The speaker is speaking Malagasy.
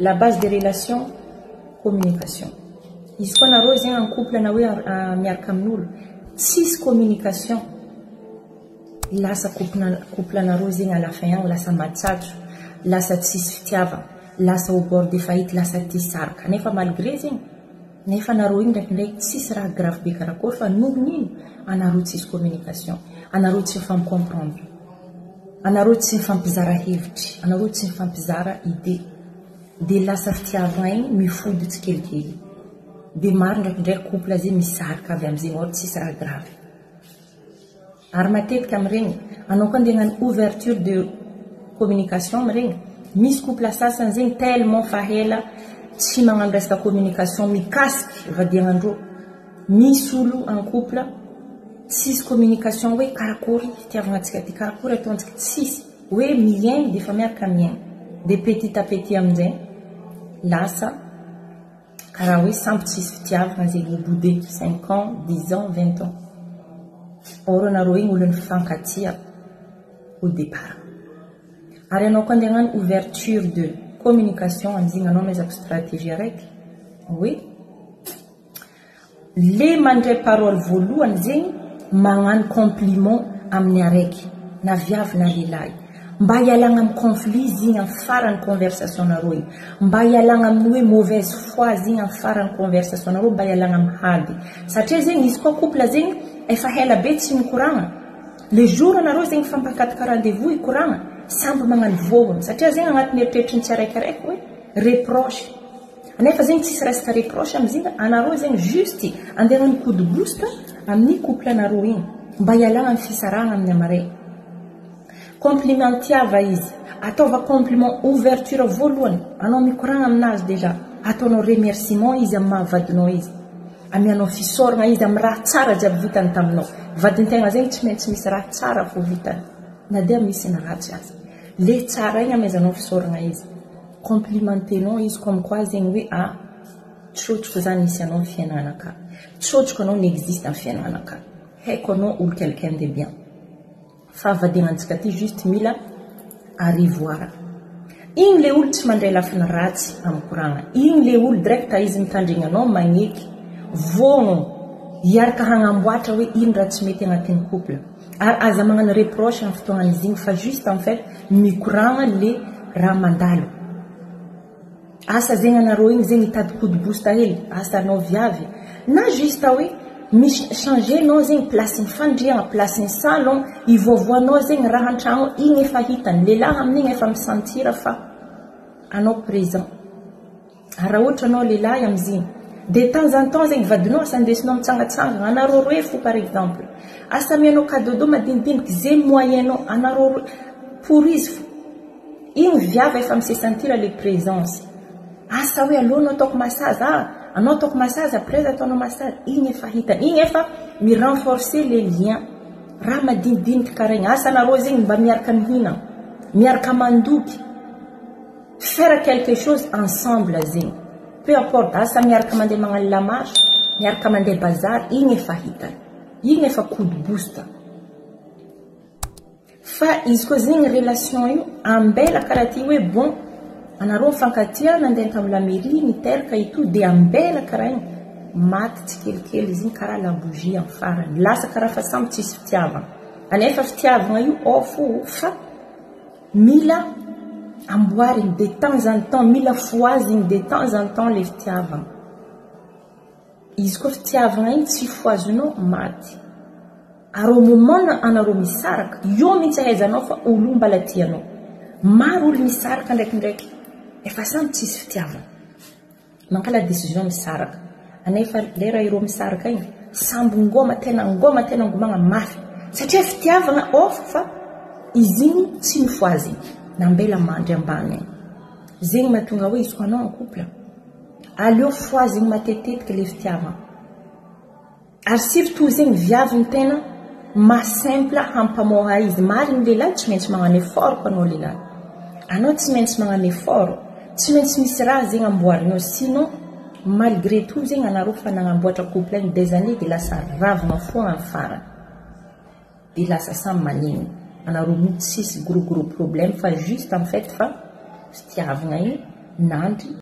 La base des relations, communication. Izy koa anareo zegny en couple na hoe miaraka amin'olo, tsisy communication, lasa couple anareo zegny à la fin agny lasa matsatso, lasa tsisy fitiavana, lasa au bord de faillite, lasa tia saraka. Nefa malgré zegny, nefa anareo igny ndraikindraiky tsisy raha grave be karakory fa noho n'ino? Anareo tsisy communication, anareo tsy mifampicomprendre, anareo tsy mifampizara hevitry, anareo tsy mifampizara idée. Dia lasa fitiavagna igny mifody tsikelikely. Dia maro ndraikindraiky couple zegny misaraka avy amizegny or tsisy raha grave. Ary matetika amin'iregny, anao koa andeha hagnano ouverture de communication amin'iregny, misy couple sasany zegny tellement fa ela tsy magnano resaka communication mikasiky vadiagnandreo. Misy olo en couple tsisy communication hoe karakory fitiavagnantsika ty, karakory ataontsika, tsisy. Hoe miaigny dia efa miaraka miaigny. Dia petit à petit amin'izay lasa karaha hoe samby tsisy fitiavagna zegny au bout de cinq ans, dix ans, 20 ans. Or anareo igny olo nifankatia au départ. Ary anao koa andeha hagnano ouverture de communication amin'izigny anao amezako stratégie araiky hoe le mandray parole voalohany zegny magnano compliment amin'ny araiky na viavy na lehilahy mba hialagna amin'ny conflit izy igny amin'ny farany conversation nareo igny, mba hialagna amin'ny hoe mauvaise foi izy igny amin'ny farany conversation nareo, mba hialagna amin'ny hady satria zegny izy koa couple zegny efa ela be tsy mikoragna, le jour anareo zegny mifampakataka rendez-vous hikoragna samby magnano vohony satria zegny agnatin'ny eritreritry ny tsiraikiraiky hoe reproche. Nefa zegny tsisy resaka reproche amizigny anareo zegny juste andeha hagnano coup de boost amin'ny couple anareo igny mba hialagna amin'ny fisarahagna amin'ny amaray. Compliment tiava izy, ataova compliment ouverture voalohany anao mikoragna aminazy déjà ataonao remerciement izy amin'ny maha vadinao izy, amianao fisaoragna izy amin'ny raha tsara jiaby vitany taminao. Vadin-tegna zegny tsy maintsy misy raha tsara fô vitany na dia misy ny ratsy aza. Le tsara igny amezanao fisaoragna izy. Complimentenao izy comme quoi zegny hoe ah tsotroko za nisy anao ny fiainanaka, tsotroko anao ni-existe amin'ny fiainanaka, haiko anao olo quelqu'un de bien. Fa vadiagnantsika ty juste mila à revoir. Igny le olo tsy mandray lafiny ratsy amin'ny koragna, igny le olo direct izy mitandregny anao magneky, vogno hiaraka hagnamboatra hoe ino raha tsy mety agnatin'ny couple. Ary aza magnano reproche amin'ny fotoagnan'izy igny fa juste en fait mikoragna le raha mandalo. Asa zegny anareo igny zegny hitady coup de boost hely, asa anao viavy na juste hoe misy changer nao zegny place-n'ny fandriagna, place-n'ny salon, ivoavoanao zegny raha antragno igny efa hitany, lehilahy amin'igny efa mi-sentir fa anao présent. Ary raha ohatra anao lehilahy amzigny de temps en temps zegny vadinao asa andesinao mitsangatsangana anareo roe fo par exemple asa amianao cadeau madinidiniky ze moyen nao anareo roe pour izy fo igny viavy efa mi se sentir le présence asa hoe aleo anao ataoko massage ah anao ataoko massage après ataonao massage igny efa hitany igny efa mi renforcer le lien raha madinidiniky karaha igny asa anareo zegny mba miaraka mihinagna miaraka mandoky. Faire quelque chose ensemble zegny peu importe asa miaraka mandeha magnano la marche, miaraka mandeha bazary igny efa hitany, igny efa coup de boost. Fa izy koa zegny relation io ambela karaha ty hoe bon anareo mifankatia nandeha tamin'ny la mairie niteraka et tout de ambela karaha igny maty tsikelikely izy igny karaha la bougie amin'ny farany lasa karaha fa samby tsisy fitiavagna anefa fitiavagna io ao fo fa Mila amboariny de temps en temps, mila fohaziny de temps en temps le fitiavagna. Izy koa fitiavagna igny tsy fohazinao maty. Ary au moment anareo misaraka, eo mihitsy ahaizanao fa olo io mbala tianao. Maro olo misaraka ndraikindraiky efa samy tsisy fitiavagna. Mankala décision misaraka. Anefa lera ireo misaraka igny, samby ngôma tena ngôma tena ngomagna mafy. Satria fitiavagna off fa izy igny tsy mifohaza igny. Nambela mandry ambany agny. Zegny mahatonga hoe izy koa anao en couple, aleo fohazigny matetitetika le fitiavagna. Ary surtout zegny viavy ny tena maha simple hampamoha izy marigny lehilahy tsy maintsy magnano effort ko anao lehilahy anao tsy maintsy magnano effort tsy maintsy misy raha zegny amboarinao sinon malgré tout zegny anareo fa nagnamboatra couple igny des années de lasa ravagna foagna ny farany de lasa samy manenina anareo mo tsisy gros gros problème fa juste en fait fa fitiavagna igny. Nandry.